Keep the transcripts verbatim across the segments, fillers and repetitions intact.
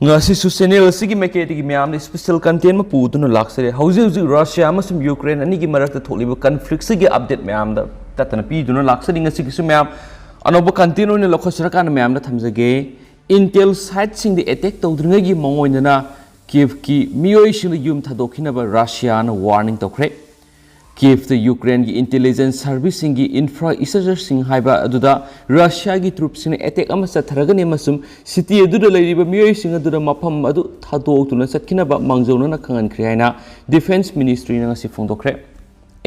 ꯉꯁꯤꯁꯨ ꯆꯦꯅꯦꯜ ꯑꯁꯤꯒꯤ ꯃꯥꯏꯀꯩꯗꯒꯤ ꯃꯌꯥꯝꯗ ꯏꯁꯄꯤꯁꯦꯜ ꯀꯟꯇꯦꯟ ꯑꯃ ꯄꯨꯗꯨꯅ ꯂꯥꯛꯆꯔꯦ꯫ ꯍꯧꯖꯤꯛ ꯍꯧꯖꯤꯛ ꯔꯁꯤꯌꯥ ꯑꯃꯁꯨꯡ ꯌꯨꯀ꯭ꯔꯦꯟ ꯑꯅꯤꯒꯤ ꯃꯔꯛꯇ ꯊꯣꯛꯂꯤꯕ ꯀꯟꯐ꯭ꯂꯤꯛꯁꯤꯒꯤ ꯑꯞꯗꯦꯠ ꯃꯌꯥꯝꯗ ꯇꯠꯇꯅ ꯄꯤꯗꯨꯅ ꯂꯥꯛꯆꯔꯤ꯫ ꯉꯁꯤꯒꯤꯁꯨ ꯃꯌꯥꯝ ꯑꯅꯧꯕ ꯀꯟꯇꯦꯟ ꯑꯣꯏꯅ ꯂꯧꯈꯠꯆꯔꯀꯥꯟꯗ ꯃꯌꯥꯝꯗ ꯊꯝꯖꯒꯦ꯫ ꯏꯟꯇꯦꯜ ꯁꯥꯏꯠꯁꯤꯡꯗ ꯑꯦꯇꯦꯛ ꯇꯧꯗ꯭ꯔꯤꯉꯩꯒꯤ ꯃꯑꯣꯡ ꯑꯣꯏꯅꯅ ꯀꯤꯌꯦꯚꯀꯤ ꯃꯤꯑꯣꯏꯁꯤꯡꯗ ꯌꯨꯝ ꯊꯥꯗꯣꯛꯈꯤꯅꯕ ꯔꯁꯤꯌꯥꯅ ꯋꯥꯔꯅꯤꯡ ꯇꯧꯈ꯭ꯔꯦ꯫ ꯀꯤꯌꯦꯚꯇ ꯌꯨꯀ꯭ꯔꯦꯟꯒꯤ ꯏꯟꯇꯦꯂꯤꯖꯦꯟꯁ ꯁꯥꯔꯚꯤꯁꯁꯤꯡꯒꯤ ꯏꯟꯐ꯭ꯔꯥ ꯏꯁꯇ꯭ꯔꯛꯆꯔꯁꯤꯡ ꯍꯥꯏꯕ ꯑꯗꯨꯗ ꯔꯁꯤꯌꯥꯒꯤ ꯇ꯭ꯔꯨꯞꯁꯤꯡꯅ ꯑꯦꯇꯦꯛ ꯑꯃ ꯆꯠꯊꯔꯒꯅꯤ ꯑꯃꯁꯨꯡ ꯁꯤꯇꯤ ꯑꯗꯨꯗ ꯂꯩꯔꯤꯕ ꯃꯤꯑꯣꯏꯁꯤꯡ ꯑꯗꯨꯗ ꯃꯐꯝ ꯑꯗꯨ ꯊꯥꯗꯣꯛꯇꯨꯅ ꯆꯠꯈꯤꯅꯕ ꯃꯥꯡꯖꯧꯅꯅ ꯈꯪꯍꯟꯈ꯭ꯔꯦ ꯍꯥꯏꯅ ꯗꯤꯐꯦꯟꯁ ꯃꯤꯅꯤꯁꯇ꯭ꯔꯤꯅ ꯉꯁꯤ ꯐꯣꯡꯗꯣꯛꯈ꯭ꯔꯦ꯫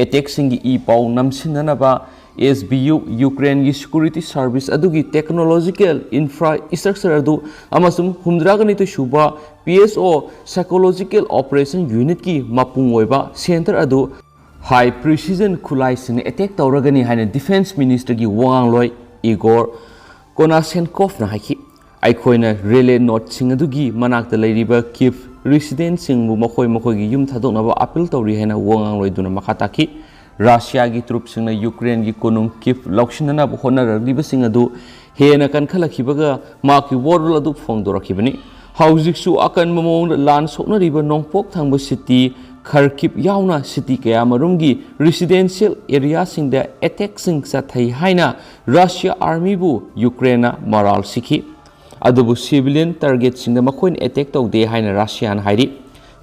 ꯑꯦꯇꯦꯛꯁꯤꯡꯒꯤ ꯏ ꯄꯥꯎ ꯅꯝꯁꯤꯟꯅꯅꯕ ꯑꯦꯁ ꯕꯤ ꯌꯨ, ꯌꯨꯀ꯭ꯔꯦꯟꯒꯤ ꯁꯦꯀ꯭ꯌꯨꯔꯤꯇꯤ ꯁꯥꯔꯚꯤꯁ ꯑꯗꯨꯒꯤ ꯇꯦꯛꯅꯣꯂꯣꯖꯤꯀꯦꯜ ꯏꯟꯐ꯭ꯔꯥ ꯏꯁꯇ꯭ꯔꯛꯆꯔ ꯑꯗꯨ ꯑꯃꯁꯨꯡ ꯍꯨꯝꯗ꯭ꯔꯥꯒ ꯅꯤꯊꯣꯏ ꯁꯨꯕ ꯄꯤ ꯑꯦꯁ ꯑꯣ ꯁꯥꯏꯀꯣꯂꯣꯖꯤꯀꯦꯜ ꯑꯣꯄꯔꯦꯁꯟ ꯌꯨꯅꯤꯠꯀꯤ ꯃꯄꯨꯡ ꯑꯣꯏꯕ ꯁꯦꯟꯇꯔ ꯑꯗꯨ ꯍꯥꯏ ꯄ꯭ꯔꯤꯁꯤꯖꯟ ꯈꯨꯠꯂꯥꯏꯁꯤꯡꯅ ꯑꯦꯇꯦꯛ ꯇꯧꯔꯒꯅꯤ ꯍꯥꯏꯅ ꯗꯤꯐꯦꯟꯁ ꯃꯤꯅꯤꯁꯇꯔꯒꯤ ꯋꯥꯉꯥꯡꯂꯣꯏ ꯏꯒꯣꯔ ꯀꯣꯅꯥꯁꯦꯟꯀꯣꯐꯅ ꯍꯥꯏꯈꯤ꯫ "ꯑꯩꯈꯣꯏꯅ ꯔꯤꯂꯦ ꯅꯣꯠꯁꯤꯡ ꯑꯗꯨꯒꯤ ꯃꯅꯥꯛꯇ ꯂꯩꯔꯤꯕ ꯀꯤꯞ ꯔꯤꯁꯤꯗꯦꯟꯁꯤꯡꯕꯨ ꯃꯈꯣꯏ ꯃꯈꯣꯏꯒꯤ ꯌꯨꯝ ꯊꯥꯗꯣꯛꯅꯕ ꯑꯄꯤꯜ ꯇꯧꯔꯤ" ꯍꯥꯏꯅ ꯋꯥꯉꯥꯡꯂꯣꯏꯗꯨꯅ ꯃꯈꯥ ꯇꯥꯈꯤ꯫ ꯔꯁꯤꯌꯥꯒꯤ ꯇ꯭ꯔꯨꯞꯁꯤꯡꯅ ꯌꯨꯀ꯭ꯔꯦꯟꯒꯤ ꯀꯣꯅꯨꯡ ꯀꯤꯞ ꯂꯧꯁꯤꯟꯅꯅꯕ ꯍꯣꯠꯅꯔꯛꯂꯤꯕꯁꯤꯡ ꯑꯗꯨ ꯍꯦꯟꯅ ꯀꯟꯈꯠꯂꯛꯈꯤꯕꯒ ꯃꯍꯥꯛꯀꯤ ꯋꯥꯔꯣꯜ ꯑꯗꯨ ꯐꯣꯡꯗꯣꯔꯛꯈꯤꯕꯅꯤ꯫ ꯍꯧꯖꯤꯛꯁꯨ ꯑꯀꯟꯕ ꯃꯑꯣꯡꯗ ꯂꯥꯟ ꯁꯣꯛꯅꯔꯤꯕ ꯅꯣꯡꯄꯣꯛ ꯊꯪꯕ ꯁꯤꯇꯤ ꯈꯔꯀꯤꯞ ꯌꯥꯎꯅ ꯁꯤꯇꯤ ꯀꯌꯥꯃꯔꯨꯝꯒꯤ ꯔꯤꯁꯤꯗꯦꯟꯁꯤꯌꯦꯜ ꯑꯦꯔꯤꯌꯥꯁꯤꯡꯗ ꯑꯦꯇꯦꯛꯁꯤꯡ ꯆꯠꯊꯩ ꯍꯥꯏꯅ ꯔꯁꯤꯌꯥ ꯑꯥꯔꯃꯤꯕꯨ ꯌꯨꯀ꯭ꯔꯦꯟꯅ ꯃꯔꯥꯜ ꯁꯤꯈꯤ꯫ ꯑꯗꯨꯕꯨ ꯁꯤꯚꯤꯂꯤꯌꯟ ꯇꯥꯔꯒꯦꯠꯁꯤꯡꯗ ꯃꯈꯣꯏꯅ ꯑꯦꯇꯦꯛ ꯇꯧꯗꯦ ꯍꯥꯏꯅ ꯔꯁꯤꯌꯥꯅ ꯍꯥꯏꯔꯤ꯫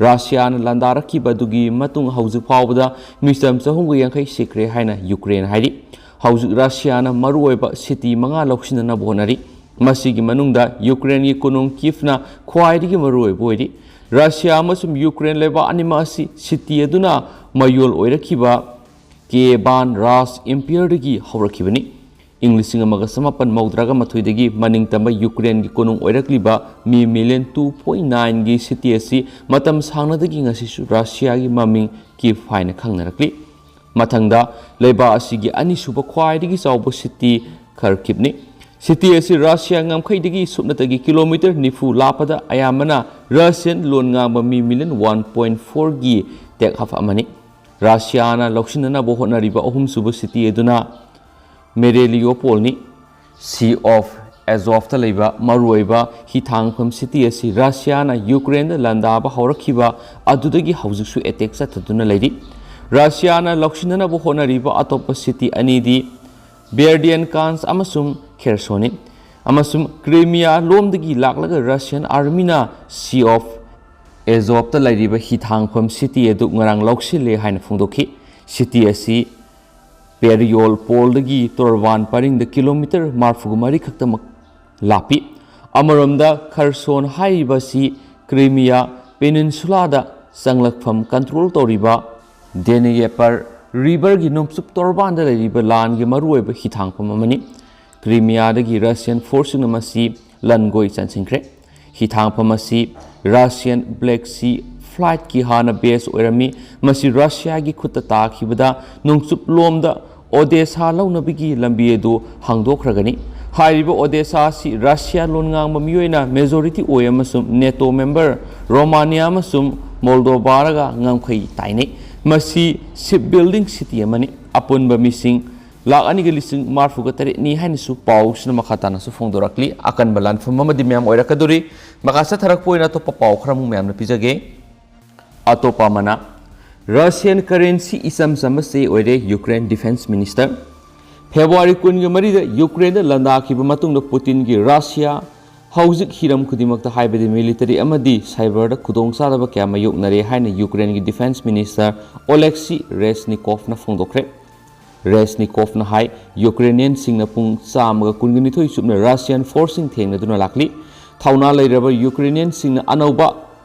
ꯔꯁꯤꯌꯥꯅ ꯂꯥꯟꯗꯥꯔꯛꯈꯤꯕ ꯑꯗꯨꯒꯤ ꯃꯇꯨꯡ ꯍꯧꯖꯤꯛ ꯐꯥꯎꯕꯗ ꯃꯤꯆꯝ ꯆꯍꯨꯝꯒ ꯌꯥꯡꯈꯩ ꯁꯤꯈ꯭ꯔꯦ ꯍꯥꯏꯅ ꯌꯨꯀ꯭ꯔꯦꯟ ꯍꯥꯏꯔꯤ꯫ ꯍꯧꯖꯤꯛ ꯔꯁꯤꯌꯥꯅ ꯃꯔꯨꯑꯣꯏꯕ ꯁꯤꯇꯤ ꯃꯉꯥ ꯂꯧꯁꯤꯟꯅꯅꯕ ꯍꯣꯠꯅꯔꯤ꯫ ꯃꯁꯤꯒꯤ ꯃꯅꯨꯡꯗ ꯌꯨꯀ꯭ꯔꯦꯟꯒꯤ ꯀꯣꯅꯨꯡ ꯀꯤꯐꯅ ꯈ꯭ꯋꯥꯏꯗꯒꯤ ꯃꯔꯨꯑꯣꯏꯕ ꯑꯣꯏꯔꯤ꯫ ꯔꯁꯤꯌꯥ ꯑꯃꯁꯨꯡ ꯌꯨꯀ꯭ꯔꯦꯟ ꯂꯩꯕꯥꯛ ꯑꯅꯤꯃꯛ ꯑꯁꯤ ꯁꯤꯇꯤ ꯑꯗꯨꯅ ꯃꯌꯣꯜ ꯑꯣꯏꯔꯛꯈꯤꯕ ꯀꯦꯕꯥꯟ ꯔꯥꯖ ꯏꯝꯄꯤꯌꯔꯗꯒꯤ ꯍꯧꯔꯛꯈꯤꯕꯅꯤ꯫ ꯏꯪ ꯂꯤꯁꯤꯡ ꯑꯃꯒ ꯆꯃꯥꯄꯟ ꯃꯧꯗ꯭ꯔꯥꯒ ꯃꯥꯊꯣꯏꯗꯒꯤ ꯃꯅꯤꯡꯇꯝꯕ ꯌꯨꯀ꯭ꯔꯦꯟꯒꯤ ꯀꯣꯅꯨꯡ ꯑꯣꯏꯔꯛꯂꯤꯕ ꯃꯤ ꯃꯤꯂꯤꯌꯟ ꯇꯨ ꯄꯣꯏꯟ ꯅꯥꯏꯟꯒꯤ ꯁꯤꯇꯤ ꯑꯁꯤ ꯃꯇꯝ ꯁꯥꯡꯅꯗꯒꯤ ꯉꯁꯤꯁꯨ ꯔꯁꯤꯌꯥꯒꯤ ꯃꯃꯤꯡ ꯀꯤꯐ ꯍꯥꯏꯅ ꯈꯪꯅꯔꯛꯂꯤ꯫ ꯃꯊꯪꯗ ꯂꯩꯕꯥꯛ ꯑꯁꯤꯒꯤ ꯑꯅꯤꯁꯨꯕ ꯈ꯭ꯋꯥꯏꯗꯒꯤ ꯆꯥꯎꯕ ꯁꯤꯇꯤ ꯈꯔꯀꯤꯞꯅꯤ꯫ ꯁꯤꯇꯤ ꯑꯁꯤ ꯔꯁꯤꯌꯥ ꯉꯝꯈꯩꯗꯒꯤ ꯁꯨꯞꯅꯇꯒꯤ ꯀꯤꯂꯣꯃꯤꯇꯔ ꯅꯤꯐꯨ ꯂꯥꯞꯄꯗ ꯑꯌꯥꯝꯕꯅ ꯔꯁꯤꯌꯟ ꯂꯣꯟ ꯉꯥꯡꯕ ꯃꯤ ꯃꯤꯂꯤꯌꯟ ꯋꯥꯟ ꯄꯣꯏꯟ ꯐꯣꯔꯒꯤ ꯇꯦꯛ ꯍꯕ ꯑꯃꯅꯤ꯫ ꯔꯁꯤꯌꯥꯅ ꯂꯧꯁꯤꯟꯅꯅꯕ ꯍꯣꯠꯅꯔꯤꯕ ꯑꯍꯨꯝꯁꯨꯕ ꯁꯤꯇꯤ ꯑꯗꯨꯅ ꯃꯦꯔꯦꯂꯤꯌꯣꯄꯣꯜꯅꯤ꯫ ꯁꯤ ꯑꯣꯐ ꯑꯦꯖꯣꯐꯇ ꯂꯩꯕ ꯃꯔꯨꯑꯣꯏꯕ ꯍꯤꯊꯥꯡꯐꯝ ꯁꯤꯇꯤ ꯑꯁꯤ ꯔꯁꯤꯌꯥꯅ ꯌꯨꯀ꯭ꯔꯦꯟꯗ ꯂꯥꯟꯗꯥꯕ ꯍꯧꯔꯛꯈꯤꯕ ꯑꯗꯨꯗꯒꯤ ꯍꯧꯖꯤꯛꯁꯨ ꯑꯦꯇꯦꯛ ꯆꯠꯊꯗꯨꯅ ꯂꯩꯔꯤ꯫ ꯔꯁꯤꯌꯥꯅ ꯂꯧꯁꯤꯟꯅꯅꯕ ꯍꯣꯠꯅꯔꯤꯕ ꯑꯇꯣꯞꯄ ꯁꯤꯇꯤ ꯑꯅꯤꯗꯤ ꯕꯦꯔꯗꯤꯌꯟꯀꯥꯟꯁ ꯑꯃꯁꯨꯡ ꯈꯦꯔꯁꯣꯟꯅꯤ꯫ ꯑꯃꯁꯨꯡ ꯀ꯭ꯔꯤꯃꯤꯌꯥ ꯂꯣꯝꯗꯒꯤ ꯂꯥꯛꯂꯒ ꯔꯁꯤꯌꯟ ꯑꯥꯔꯃꯤꯅ ꯁꯤ ꯑꯣꯐ ꯑꯦꯖꯣꯞꯇ ꯂꯩꯔꯤꯕ ꯍꯤꯊꯥꯡꯐꯝ ꯁꯤꯇꯤ ꯑꯗꯨ ꯉꯔꯥꯡ ꯂꯧꯁꯤꯜꯂꯦ ꯍꯥꯏꯅ ꯐꯣꯡꯗꯣꯛꯈꯤ꯫ ꯁꯤꯇꯤ ꯑꯁꯤ ꯄꯦꯔꯤꯌꯣꯜ ꯄꯣꯜꯗꯒꯤ ꯇꯣꯔꯕꯥꯟ ꯄꯔꯤꯡꯗ ꯀꯤꯂꯣꯃꯤꯇꯔ ꯃꯔꯤꯐꯨꯒ ꯃꯔꯤ ꯈꯛꯇꯃꯛ ꯂꯥꯞꯄꯤ꯫ ꯑꯃꯔꯣꯝꯗ ꯈꯔꯁꯣꯟ ꯍꯥꯏꯔꯤꯕ ꯑꯁꯤ ꯀ꯭ꯔꯤꯃꯤꯌꯥ ꯄꯦꯅꯤꯟꯁꯨꯂꯥꯗ ꯆꯪꯂꯛꯐꯝ ꯀꯟꯇ꯭ꯔꯣꯜ ꯇꯧꯔꯤꯕ ꯗꯦꯅꯤꯌꯦꯄꯔ ꯔꯤꯚꯔꯒꯤ ꯅꯣꯡꯆꯨꯞ ꯇꯣꯔꯕꯥꯟꯗ ꯂꯩꯔꯤꯕ ꯂꯥꯟꯒꯤ ꯃꯔꯨꯑꯣꯏꯕ ꯍꯤꯊꯥꯡꯐꯝ ꯑꯃꯅꯤ꯫ ꯀ꯭ꯔꯤꯃꯤꯌꯥꯗꯒꯤ ꯔꯁꯤꯌꯟ ꯐꯣꯔꯁꯁꯤꯡꯅ ꯃꯁꯤ ꯂꯟꯒꯣꯏ ꯆꯟꯁꯤꯟꯈ꯭ꯔꯦ꯫ ꯍꯤꯊꯥꯡꯐꯝ ꯑꯁꯤ ꯔꯁꯤꯌꯟ ꯕ꯭ꯂꯦꯛ ꯁꯤ ꯐ꯭ꯂꯥꯏꯠꯀꯤ ꯍꯥꯟꯅ ꯕꯦꯁ ꯑꯣꯏꯔꯝꯃꯤ꯫ ꯃꯁꯤ ꯔꯁꯤꯌꯥꯒꯤ ꯈꯨꯠꯇ ꯇꯥꯈꯤꯕꯗ ꯅꯣꯡꯆꯨꯞꯂꯣꯝꯗ ꯑꯣꯗꯦꯁꯥ ꯂꯧꯅꯕꯒꯤ ꯂꯝꯕꯤ ꯑꯗꯨ ꯍꯥꯡꯗꯣꯛꯈ꯭ꯔꯒꯅꯤ꯫ ꯍꯥꯏꯔꯤꯕ ꯑꯣꯗꯦꯁꯥ ꯑꯁꯤ ꯔꯁꯤꯌꯥ ꯂꯣꯟ ꯉꯥꯡꯕ ꯃꯤꯑꯣꯏꯅ ꯃꯦꯖꯣꯔꯤꯇꯤ ꯑꯣꯏ ꯑꯃꯁꯨꯡ ꯅꯦꯇꯣ ꯃꯦꯝꯕꯔ ꯔꯣꯃꯥꯅꯤꯌꯥ ꯑꯃꯁꯨꯡ ꯃꯣꯜꯗꯣꯚꯥꯒ ꯉꯝꯈꯩ ꯇꯥꯏꯅꯩ꯫ ꯃꯁꯤ ꯁꯤꯞ ꯕꯤꯜꯗꯤꯡ ꯁꯤꯇꯤ ꯑꯃꯅꯤ꯫ ꯑꯄꯨꯟꯕ ꯃꯤꯁꯤꯡ ꯂꯥꯈ ꯑꯅꯤꯒ ꯂꯤꯁꯤꯡ ꯃꯔꯤꯐꯨꯒ ꯇꯔꯦꯠꯅꯤ ꯍꯥꯏꯅꯁꯨ ꯄꯥꯎꯁꯤꯅ ꯃꯈꯥ ꯇꯥꯅꯁꯨ ꯐꯣꯡꯗꯣꯔꯛꯂꯤ꯫ ꯑꯀꯟꯕ ꯂꯥꯟꯐꯝ ꯑꯃꯗꯤ ꯃꯌꯥꯝ ꯑꯣꯏꯔꯛꯀꯗꯣꯔꯤ꯫ ꯃꯈꯥ ꯆꯠꯊꯔꯛꯄ ꯑꯣꯏꯅ ꯑꯇꯣꯞꯄ ꯄꯥꯎ ꯈꯔ ꯑꯃꯨꯛ ꯃꯌꯥꯝꯅ ꯄꯤꯖꯒꯦ꯫ ꯑꯇꯣꯞꯄ ꯑꯃꯅ, ꯔꯁꯤꯌꯟ ꯀꯔꯦꯟꯁꯤ ꯏꯆꯝ ꯆꯝꯕ ꯆꯦ ꯑꯣꯏꯔꯦ ꯌꯨꯀ꯭ꯔꯦꯟ ꯗꯤꯐꯦꯟꯁ ꯃꯤꯅꯤꯁꯇꯔ꯫ ꯐꯦꯕ꯭ꯔꯨꯋꯥꯔꯤ ꯀꯨꯟꯒ ꯃꯔꯤꯗ ꯌꯨꯀ꯭ꯔꯦꯟꯗ ꯂꯥꯟꯗꯥꯈꯤꯕ ꯃꯇꯨꯡꯗ ꯄꯨꯇꯤꯟꯒꯤ ꯔꯁꯤꯌꯥ ꯍꯧꯖꯤꯛ ꯍꯤꯔꯝ ꯈꯨꯗꯤꯡꯃꯛꯇ, ꯍꯥꯏꯕꯗꯤ ꯃꯤꯂꯤꯇꯔꯤ ꯑꯃꯗꯤ ꯁꯥꯏꯕꯔꯗ ꯈꯨꯗꯣꯡꯆꯥꯗꯕ ꯀꯌꯥ ꯃꯥꯌꯣꯛꯅꯔꯦ ꯍꯥꯏꯅ ꯌꯨꯀ꯭ꯔꯦꯟꯒꯤ ꯗꯤꯐꯦꯟꯁ ꯃꯤꯅꯤꯁꯇꯔ ꯑꯣꯂꯦꯛꯁꯤ ꯔꯦꯁꯅꯤꯀꯣꯐꯅ ꯐꯣꯡꯗꯣꯛꯈ꯭ꯔꯦ꯫ ꯔꯦꯁꯅꯤꯀꯣꯐꯅ ꯍꯥꯏ, ꯌꯨꯀ꯭ꯔꯦꯅꯤꯌꯟꯁꯤꯡꯅ ꯄꯨꯡ ꯆꯥꯝꯃꯒ ꯀꯨꯟꯒ ꯅꯤꯊꯣꯏ ꯆꯨꯞꯅ ꯔꯁꯤꯌꯟ ꯐꯣꯔꯁꯁꯤꯡ ꯊꯦꯡꯅꯗꯨꯅ ꯂꯥꯛꯂꯤ꯫ ꯊꯧꯅꯥ ꯂꯩꯔꯕ ꯌꯨꯀ꯭ꯔꯦꯅꯤꯌꯟꯁꯤꯡꯅ ꯑꯅꯧꯕ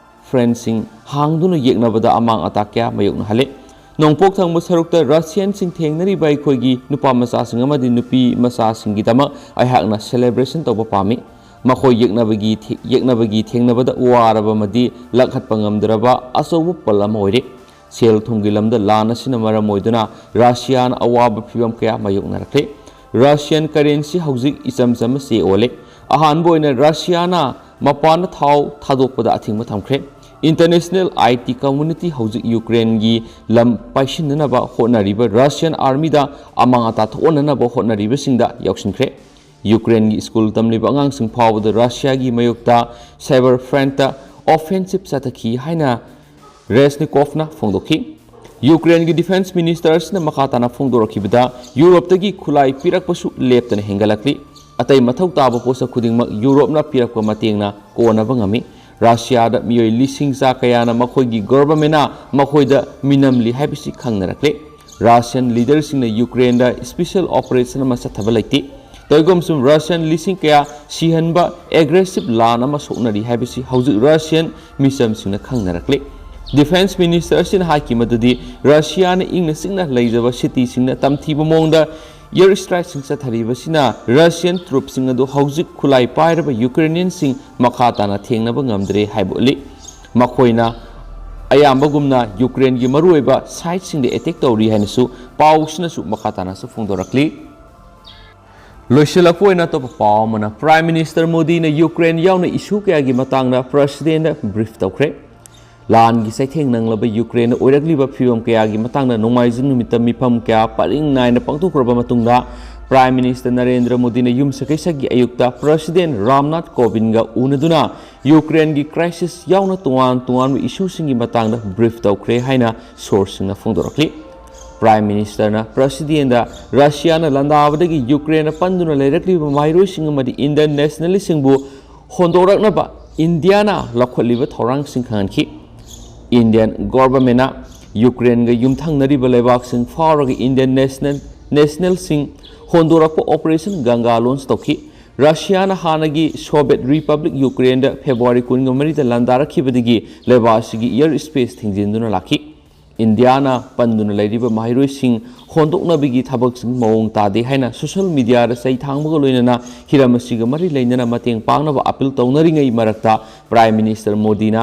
ꯐ꯭ꯔꯦꯟꯁꯤꯡ ꯍꯥꯡꯗꯨꯅ ꯌꯦꯛꯅꯕꯗ ꯑꯃꯥꯡ ꯑꯇꯥ ꯀꯌꯥ ꯃꯥꯌꯣꯛꯅꯍꯜꯂꯦ꯫ ꯅꯣꯡꯄꯣꯛ ꯊꯪꯕ ꯁꯔꯨꯛꯇ ꯔꯁꯤꯌꯟꯁꯤꯡ ꯊꯦꯡꯅꯔꯤꯕ ꯑꯩꯈꯣꯏꯒꯤ ꯅꯨꯄꯥ ꯃꯆꯥꯁꯤꯡ ꯑꯃꯗꯤ ꯅꯨꯄꯤ ꯃꯆꯥꯁꯤꯡꯒꯤꯗꯃꯛ ꯑꯩꯍꯥꯛꯅ ꯁꯦꯂꯦꯕ꯭ꯔꯦꯁꯟ ꯇꯧꯕ ꯄꯥꯝꯃꯤ꯫ ꯃꯈꯣꯏ ꯌꯦꯛꯅꯕꯒꯤ ꯊꯦ-, ꯌꯦꯛꯅꯕꯒꯤ ꯊꯦꯡꯅꯕꯗ ꯋꯥꯔꯕ ꯑꯃꯗꯤ ꯂꯥꯛꯍꯠꯄ ꯉꯝꯗ꯭ꯔꯕ ꯑꯆꯧꯕ ꯄꯣꯠ ꯑꯃ ꯑꯣꯏꯔꯦ꯫ ꯁꯦꯜ ꯊꯨꯝꯒꯤ ꯂꯝꯗ ꯂꯥꯟ ꯑꯁꯤꯅ ꯃꯔꯝ ꯑꯣꯏꯗꯨꯅ ꯔꯁꯤꯌꯥꯅ ꯑꯋꯥꯕ ꯐꯤꯚꯝ ꯀꯌꯥ ꯃꯥꯌꯣꯛꯅꯔꯛꯂꯦ꯫ ꯔꯁꯤꯌꯟ ꯀꯔꯦꯟꯁꯤ ꯍꯧꯖꯤꯛ ꯏꯆꯝ ꯆꯝꯕ ꯆꯦ ꯑꯣꯜꯂꯦ꯫ ꯑꯍꯥꯟꯕ ꯑꯣꯏꯅ ꯔꯁꯤꯌꯥꯅ ꯃꯄꯥꯟꯗ ꯊꯥꯎ ꯊꯥꯗꯣꯛꯄꯗ ꯑꯊꯤꯡꯕ ꯊꯝꯈ꯭ꯔꯦ꯫ ꯏꯟꯇꯔꯅꯦꯁꯅꯦꯜ ꯑꯥꯏ ꯇꯤ ꯀꯝꯃ꯭ꯌꯨꯅꯤꯇꯤ ꯍꯧꯖꯤꯛ ꯌꯨꯀ꯭ꯔꯦꯟꯒꯤ ꯂꯝ ꯄꯥꯏꯁꯤꯟꯅꯅꯕ ꯍꯣꯠꯅꯔꯤꯕ ꯔꯁꯤꯌꯟ ꯑꯥꯔꯃꯤꯗ ꯑꯃꯥꯡ ꯑꯇꯥ ꯊꯣꯛꯍꯟꯅꯅꯕ ꯍꯣꯠꯅꯔꯤꯕꯁꯤꯡꯗ ꯌꯥꯎꯁꯤꯟꯈ꯭ꯔꯦ꯫ ꯌꯨꯀ꯭ꯔꯦꯟꯒꯤ ꯁ꯭ꯀꯨꯜ ꯇꯝꯂꯤꯕ ꯑꯉꯥꯡꯁꯤꯡ ꯐꯥꯎꯕꯗ ꯔꯁꯤꯌꯥꯒꯤ ꯃꯥꯌꯣꯛꯇ ꯁꯥꯏꯕꯔ ꯐ꯭ꯔꯟꯠꯇ ꯑꯣꯐꯦꯟꯁꯤꯞ ꯆꯠꯊꯈꯤ ꯍꯥꯏꯅ ꯔꯦꯁꯅꯤꯀꯣꯐꯅ ꯐꯣꯡꯗꯣꯛꯈꯤ꯫ ꯌꯨꯀ꯭ꯔꯦꯟꯒꯤ ꯗꯤꯐꯦꯟꯁ ꯃꯤꯅꯤꯁꯇꯔ ꯑꯁꯤꯅ ꯃꯈꯥ ꯇꯥꯅ ꯐꯣꯡꯗꯣꯔꯛꯈꯤꯕꯗ, ꯌꯨꯔꯣꯞꯇꯒꯤ ꯈꯨꯠꯂꯥꯏ ꯄꯤꯔꯛꯄꯁꯨ ꯂꯦꯞꯇꯅ ꯍꯦꯟꯒꯠꯂꯛꯂꯤ꯫ ꯑꯇꯩ ꯃꯊꯧ ꯇꯥꯕ ꯄꯣꯠꯁꯛ ꯈꯨꯗꯤꯡꯃꯛ ꯌꯨꯔꯣꯞꯅ ꯄꯤꯔꯛꯄ ꯃꯇꯦꯡꯅ ꯀꯣꯟꯅꯕ ꯉꯝꯃꯤ꯫ ꯔꯁꯤꯌꯥꯗ ꯃꯤꯑꯣꯏ ꯂꯤꯁꯤꯡ ꯆꯥ ꯀꯌꯥꯅ ꯃꯈꯣꯏꯒꯤ ꯒꯣꯚꯔꯟꯃꯦꯟꯅ ꯃꯈꯣꯏꯗ ꯃꯤꯅꯝꯂꯤ ꯍꯥꯏꯕꯁꯤ ꯈꯪꯅꯔꯛꯂꯦ꯫ ꯔꯁꯤꯌꯟ ꯂꯤꯗꯔꯁꯤꯡꯅ ꯌꯨꯀ꯭ꯔꯦꯟꯗ ꯁ꯭ꯄꯦꯁꯦꯜ ꯑꯣꯄꯔꯦꯁꯟ ꯑꯃ ꯆꯠꯊꯕ ꯂꯩꯇꯦ꯫ ꯇꯧꯏꯒꯨꯝꯁꯨꯡ ꯔꯁꯤꯌꯟ ꯂꯤꯁꯤꯡ ꯀꯌꯥ ꯁꯤꯍꯟꯕ ꯑꯦꯒ꯭ꯔꯦꯁꯤꯞ ꯂꯥꯟ ꯑꯃ ꯁꯣꯛꯅꯔꯤ ꯍꯥꯏꯕꯁꯤ ꯍꯧꯖꯤꯛ ꯔꯁꯤꯌꯟ ꯃꯤꯆꯝꯁꯤꯡꯅ ꯈꯪꯅꯔꯛꯂꯤ꯫ ꯗꯤꯐꯦꯟꯁ ꯃꯤꯅꯤꯁꯇꯔ ꯑꯁꯤꯅ ꯍꯥꯏꯈꯤ ꯃꯗꯨꯗꯤ ꯔꯁꯤꯌꯥꯅ ꯏꯪꯅ ꯆꯤꯛꯅ ꯂꯩꯖꯕ ꯁꯤꯇꯤꯁꯤꯡꯅ ꯇꯝꯊꯤꯕ ꯃꯑꯣꯡꯗ ꯑꯦꯌꯔ ꯁ꯭ꯇ꯭ꯔꯥꯏꯛꯁꯤꯡ ꯆꯠꯊꯔꯤꯕꯁꯤꯅ ꯔꯁꯤꯌꯟ ꯇ꯭ꯔꯨꯞꯁꯤꯡ ꯑꯗꯨ ꯍꯧꯖꯤꯛ ꯈꯨꯠꯂꯥꯏ ꯄꯥꯏꯔꯕ ꯌꯨꯀ꯭ꯔꯦꯅꯤꯌꯟꯁꯤꯡ ꯃꯈꯥ ꯇꯥꯅ ꯊꯦꯡꯅꯕ ꯉꯝꯗ꯭ꯔꯦ ꯍꯥꯏꯕ ꯎꯠꯂꯤ꯫ ꯃꯈꯣꯏꯅ ꯑꯌꯥꯝꯕꯒꯨꯝꯅ ꯌꯨꯀ꯭ꯔꯦꯟꯒꯤ ꯃꯔꯨꯑꯣꯏꯕ ꯁꯥꯏꯠꯁꯤꯡꯗ ꯑꯦꯇꯦꯛ ꯇꯧꯔꯤ ꯍꯥꯏꯅꯁꯨ ꯄꯥꯎꯁꯤꯅꯁꯨ ꯃꯈꯥ ꯇꯥꯅꯁꯨ ꯐꯣꯡꯗꯣꯔꯛꯂꯤ꯫ ꯂꯣꯏꯁꯤꯜꯂꯛꯄ ꯑꯣꯏꯅ ꯑꯇꯣꯞꯄ ꯄꯥꯎ ꯑꯃꯅ, ꯄ꯭ꯔꯥꯏꯝ ꯃꯤꯅꯤꯁꯇꯔ ꯃꯣꯗꯤꯅ ꯌꯨꯀ꯭ꯔꯦꯟ ꯌꯥꯎꯅ ꯏꯁꯨ ꯀꯌꯥꯒꯤ ꯃꯇꯥꯡꯗ ꯄ꯭ꯔꯁꯤꯗꯦꯟꯗ ꯕ꯭ꯔꯤꯐ ꯇꯧꯈ꯭ꯔꯦ꯫ ꯂꯥꯟꯒꯤ ꯆꯩꯊꯦꯡ ꯅꯪꯂꯕ ꯌꯨꯀ꯭ꯔꯦꯟꯗ ꯑꯣꯏꯔꯛꯂꯤꯕ ꯐꯤꯕꯝ ꯀꯌꯥꯒꯤ ꯃꯇꯥꯡꯗ ꯅꯣꯡꯃꯥꯏꯖꯤꯡ ꯅꯨꯃꯤꯠꯇ ꯃꯤꯐꯝ ꯀꯌꯥ ꯄꯔꯤꯡ ꯅꯥꯏꯅ ꯄꯥꯡꯊꯣꯛꯈ꯭ꯔꯕ ꯃꯇꯨꯡꯗ, ꯄ꯭ꯔꯥꯏꯝ ꯃꯤꯅꯤꯁꯇꯔ ꯅꯔꯦꯟꯗ꯭ꯔ ꯃꯣꯗꯤꯅ ꯌꯨꯝꯁꯀꯩꯁꯒꯤ ꯑꯌꯨꯛꯇ ꯄ꯭ꯔꯁꯤꯗꯦꯟ ꯔꯥꯝꯅꯥꯊ ꯀꯣꯕꯤꯟꯒ ꯎꯅꯗꯨꯅ ꯌꯨꯀ꯭ꯔꯦꯟꯒꯤ ꯀ꯭ꯔꯥꯏꯁꯤꯁ ꯌꯥꯎꯅ ꯇꯣꯉꯥꯟ ꯇꯣꯉꯥꯟꯕ ꯏꯁꯨꯁꯤꯡꯒꯤ ꯃꯇꯥꯡꯗ ꯕ꯭ꯔꯤꯐ ꯇꯧꯈ꯭ꯔꯦ ꯍꯥꯏꯅ ꯁꯣꯔꯁꯁꯤꯡꯅ ꯐꯣꯡꯗꯣꯔꯛꯂꯤ꯫ ꯄ꯭ꯔꯥꯏꯝ ꯃꯤꯅꯤꯁꯇꯔꯅ ꯄ꯭ꯔꯁꯤꯗꯦꯟꯗ ꯔꯁꯤꯌꯥꯅ ꯂꯥꯟꯗꯥꯕꯗꯒꯤ ꯌꯨꯀ꯭ꯔꯦꯟꯗ ꯄꯟꯗꯨꯅ ꯂꯩꯔꯛꯂꯤꯕ ꯃꯍꯩꯔꯣꯏꯁꯤꯡ ꯑꯃꯗꯤ ꯏꯟꯗꯤꯌꯟ ꯅꯦꯁꯅꯦꯂꯤꯁꯁꯤꯡꯕꯨ ꯍꯣꯟꯗꯣꯔꯛꯅꯕ ꯏꯟꯗꯤꯌꯥꯅ ꯂꯧꯈꯠꯂꯤꯕ ꯊꯧꯔꯥꯡꯁꯤꯡ ꯈꯪꯍꯟꯈꯤ꯫ ꯏꯟꯗꯤꯌꯟ ꯒꯣꯚꯔꯟꯃꯦꯟꯅ ꯌꯨꯀ꯭ꯔꯦꯟꯒ ꯌꯨꯝꯊꯪꯅꯔꯤꯕ ꯂꯩꯕꯥꯛꯁꯤꯡ ꯐꯥꯎꯔꯒ ꯏꯟꯗꯤꯌꯟ ꯅꯦꯁꯅꯦꯜ, ꯅꯦꯁꯅꯦꯜꯁꯤꯡ ꯍꯣꯟꯗꯣꯔꯛꯄ ꯑꯣꯄꯔꯦꯁꯟ ꯒꯪꯒꯥ ꯂꯣꯟꯆ ꯇꯧꯈꯤ꯫ ꯔꯁꯤꯌꯥꯅ ꯍꯥꯟꯅꯒꯤ ꯁꯣꯚꯤꯌꯦꯠ ꯔꯤꯄꯕ꯭ꯂꯤꯛ ꯌꯨꯀ꯭ꯔꯦꯟꯗ ꯐꯦꯕ꯭ꯔꯨꯋꯥꯔꯤ ꯀꯨꯟꯒ ꯃꯔꯤꯗ ꯂꯥꯟꯗꯥꯔꯛꯈꯤꯕꯗꯒꯤ ꯂꯩꯕꯥꯛ ꯑꯁꯤꯒꯤ ꯑꯦꯌꯔ ꯁ꯭ꯄꯦꯁ ꯊꯤꯡꯖꯤꯟꯗꯨꯅ ꯂꯥꯛꯈꯤ꯫ ꯏꯟꯗꯤꯌꯥꯅ ꯄꯟꯗꯨꯅ ꯂꯩꯔꯤꯕ ꯃꯍꯩꯔꯣꯏꯁꯤꯡ ꯍꯣꯟꯗꯣꯛꯅꯕꯒꯤ ꯊꯕꯛꯁꯤꯡ ꯃꯑꯣꯡ ꯇꯥꯗꯦ ꯍꯥꯏꯅ ꯁꯣꯁꯤꯌꯦꯜ ꯃꯤꯗꯤꯌꯥꯗ ꯆꯩ ꯊꯥꯡꯕꯒ ꯂꯣꯏꯅꯅ ꯍꯤꯔꯝ ꯑꯁꯤꯒ ꯃꯔꯤ ꯂꯩꯅꯅ ꯃꯇꯦꯡ ꯄꯥꯡꯅꯕ ꯑꯄꯤꯜ ꯇꯧꯅꯔꯤꯉꯩ ꯃꯔꯛꯇ, ꯄ꯭ꯔꯥꯏꯝ ꯃꯤꯅꯤꯁꯇꯔ ꯃꯣꯗꯤꯅ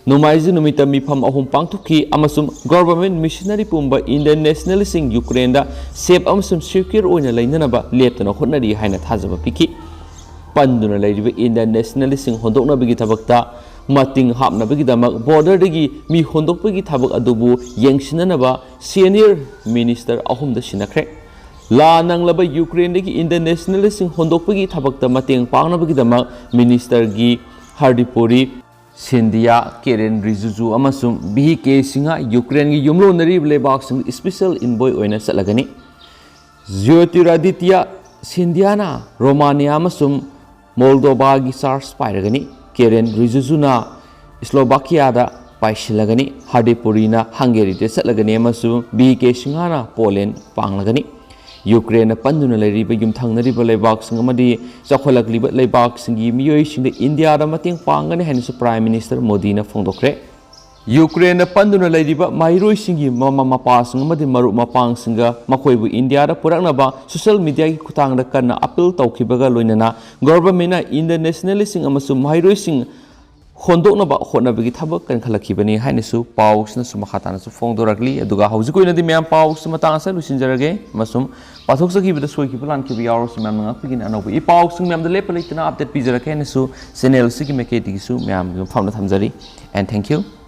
ꯅꯣꯡꯃꯥꯏꯖꯤꯡ ꯅꯨꯃꯤꯠꯇ ꯃꯤꯐꯝ ꯑꯍꯨꯝ ꯄꯥꯡꯊꯣꯛꯈꯤ ꯑꯃꯁꯨꯡ ꯒꯣꯚꯔꯟꯃꯦꯟꯠ ꯃꯤꯁꯅꯔꯤ ꯄꯨꯝꯕ ꯏꯟꯗꯤꯌꯟ ꯅꯦꯁꯅꯦꯂꯤꯁꯁꯤꯡ ꯌꯨꯀ꯭ꯔꯦꯟꯗ ꯁꯦꯐ ꯑꯃꯁꯨꯡ ꯁꯦꯀ꯭ꯌꯨꯔ ꯑꯣꯏꯅ ꯂꯩꯅꯅꯕ ꯂꯦꯞꯇꯅ ꯍꯣꯠꯅꯔꯤ ꯍꯥꯏꯅ ꯊꯥꯖꯕ ꯄꯤꯈꯤ꯫ ꯄꯟꯗꯨꯅ ꯂꯩꯔꯤꯕ ꯏꯟꯗꯤꯌꯟ ꯅꯦꯁꯅꯦꯂꯤꯁꯁꯤꯡ ꯍꯣꯟꯗꯣꯛꯅꯕꯒꯤ ꯊꯕꯛꯇ ꯃꯇꯤꯡ ꯍꯥꯞꯅꯕꯒꯤꯗꯃꯛ ꯕꯣꯔꯗꯔꯗꯒꯤ ꯃꯤ ꯍꯣꯟꯗꯣꯛꯄꯒꯤ ꯊꯕꯛ ꯑꯗꯨꯕꯨ ꯌꯦꯡꯁꯤꯟꯅꯅꯕ ꯁꯦꯅꯤꯌꯔ ꯃꯤꯅꯤꯁꯇꯔ ꯑꯍꯨꯝꯗ ꯁꯤꯟꯅꯈ꯭ꯔꯦ꯫ ꯂꯥꯟ ꯅꯪꯂꯕ ꯌꯨꯀ꯭ꯔꯦꯟꯗꯒꯤ ꯏꯟꯗꯤꯌꯟ ꯅꯦꯁꯅꯦꯂꯤꯁꯁꯤꯡ ꯍꯣꯟꯗꯣꯛꯄꯒꯤ ꯊꯕꯛꯇ ꯃꯇꯦꯡ ꯄꯥꯡꯅꯕꯒꯤꯗꯃꯛ ꯃꯤꯅꯤꯁꯇꯔꯒꯤ ꯍꯔꯗꯤꯞ ꯄꯨꯔꯤ, ꯁꯤꯟꯙꯤꯌꯥ, ꯀꯤꯔꯦꯟ ꯔꯤꯖꯤꯖꯨ ꯑꯃꯁꯨꯡ ꯚꯤ ꯀꯦ ꯁꯤꯡꯍ ꯌꯨꯀ꯭ꯔꯦꯟꯒꯤ ꯌꯨꯝꯂꯣꯟꯅꯔꯤꯕ ꯂꯩꯕꯥꯛꯁꯤꯡꯗ ꯏꯁꯄꯤꯁꯦꯜ ꯏꯟꯚꯣꯏ ꯑꯣꯏꯅ ꯆꯠꯂꯒꯅꯤ꯫ ꯖ꯭ꯌꯣꯇꯤꯔꯥꯗꯤꯇ꯭ꯌ ꯁꯤꯟꯙꯤꯌꯥꯅ ꯔꯣꯃꯥꯅꯤꯌꯥ ꯑꯃꯁꯨꯡ ꯃꯣꯜꯗꯣꯚꯥꯒꯤ ꯆꯥꯔꯖ ꯄꯥꯏꯔꯒꯅꯤ꯫ ꯀꯦꯔꯦꯟ ꯔꯤꯖꯤꯖꯨꯅ ꯁ꯭ꯂꯣꯚꯥꯀꯤꯌꯥꯗ ꯄꯥꯏꯁꯤꯜꯂꯒꯅꯤ꯫ ꯍꯔꯗꯤꯞ ꯄꯨꯔꯤꯅ ꯍꯪꯒꯦꯔꯤꯗ ꯆꯠꯂꯒꯅꯤ ꯑꯃꯁꯨꯡ ꯚꯤ ꯀꯦ ꯁꯤꯡꯍꯅ ꯄꯣꯂꯦꯟ ꯄꯥꯡꯂꯒꯅꯤ꯫ ꯌꯨꯀ꯭ꯔꯦꯟꯅ ꯄꯟꯗꯨꯅ ꯂꯩꯔꯤꯕ ꯌꯨꯝꯊꯪꯅꯔꯤꯕ ꯂꯩꯕꯥꯛꯁꯤꯡ ꯑꯃꯗꯤ ꯆꯥꯎꯈꯠꯂꯛꯂꯤꯕ ꯂꯩꯕꯥꯛꯁꯤꯡꯒꯤ ꯃꯤꯑꯣꯏꯁꯤꯡꯗ ꯏꯟꯗꯤꯌꯥꯗ ꯃꯇꯦꯡ ꯄꯥꯡꯒꯅꯤ ꯍꯥꯏꯅꯁꯨ ꯄ꯭ꯔꯥꯏꯝ ꯃꯤꯅꯤꯁꯇꯔ ꯃꯣꯗꯤꯅ ꯐꯣꯡꯗꯣꯛꯈ꯭ꯔꯦ꯫ ꯌꯨꯀ꯭ꯔꯦꯟꯅ ꯄꯟꯗꯨꯅ ꯂꯩꯔꯤꯕ ꯃꯍꯩꯔꯣꯏꯁꯤꯡꯒꯤ ꯃꯃꯥ ꯃꯄꯥꯁꯤꯡ ꯑꯃꯗꯤ ꯃꯔꯨꯞ ꯃꯄꯥꯡꯁꯤꯡꯒ ꯃꯈꯣꯏꯕꯨ ꯏꯟꯗꯤꯌꯥꯗ ꯄꯨꯔꯛꯅꯕ ꯁꯣꯁꯤꯌꯦꯜ ꯃꯤꯗꯤꯌꯥꯒꯤ ꯈꯨꯠꯊꯥꯡꯗ ꯀꯟꯅ ꯑꯄꯤꯜ ꯇꯧꯈꯤꯕꯒ ꯂꯣꯏꯅꯅ ꯒꯣꯚꯔꯟꯃꯦꯟꯠꯅ ꯏꯟꯗꯤꯌꯟ ꯅꯦꯁꯅꯦꯂꯤꯁꯁꯤꯡ ꯑꯃꯁꯨꯡ ꯃꯍꯩꯔꯣꯏꯁꯤꯡ ꯍꯣꯟꯗꯣꯛꯅꯕ ꯍꯣꯠꯅꯕꯒꯤ ꯊꯕꯛ ꯀꯟꯈꯠꯂꯛꯈꯤꯕꯅꯤ ꯍꯥꯏꯅꯁꯨ ꯄꯥꯎꯁꯤꯅꯁꯨ ꯃꯈꯥ ꯇꯥꯅꯁꯨ ꯐꯣꯡꯗꯣꯔꯛꯂꯤ꯫ ꯑꯗꯨꯒ ꯍꯧꯖꯤꯛ ꯑꯣꯏꯅꯗꯤ ꯃꯌꯥꯝ ꯄꯥꯎꯁꯤ ꯃꯇꯥꯡ ꯑꯁꯤꯗ ꯂꯣꯏꯁꯤꯟꯖꯔꯒꯦ ꯑꯃꯁꯨꯡ ꯄꯥꯊꯣꯛꯆꯈꯤꯕꯗ ꯁꯣꯏꯈꯤꯕ ꯂꯥꯟꯈꯤꯕ ꯌꯥꯎꯔꯁꯨ ꯃꯌꯥꯝꯅ ꯉꯥꯛꯄꯤꯒꯅꯤ꯫ ꯑꯅꯧꯕ ꯏ ꯄꯥꯎꯁꯤꯡ ꯃꯌꯥꯝꯗ ꯂꯦꯞꯄ ꯂꯩꯇꯅ ꯑꯞꯗꯦꯠ ꯄꯤꯖꯔꯛꯀꯦ ꯍꯥꯏꯅꯁꯨ ꯆꯦꯅꯦꯜꯁꯤꯒꯤ ꯃꯥꯏꯀꯩꯗꯒꯤꯁꯨ ꯃꯌꯥꯝꯒꯤ ꯃꯐꯝꯗ ꯊꯝꯖꯔꯤ꯫ And thank you꯫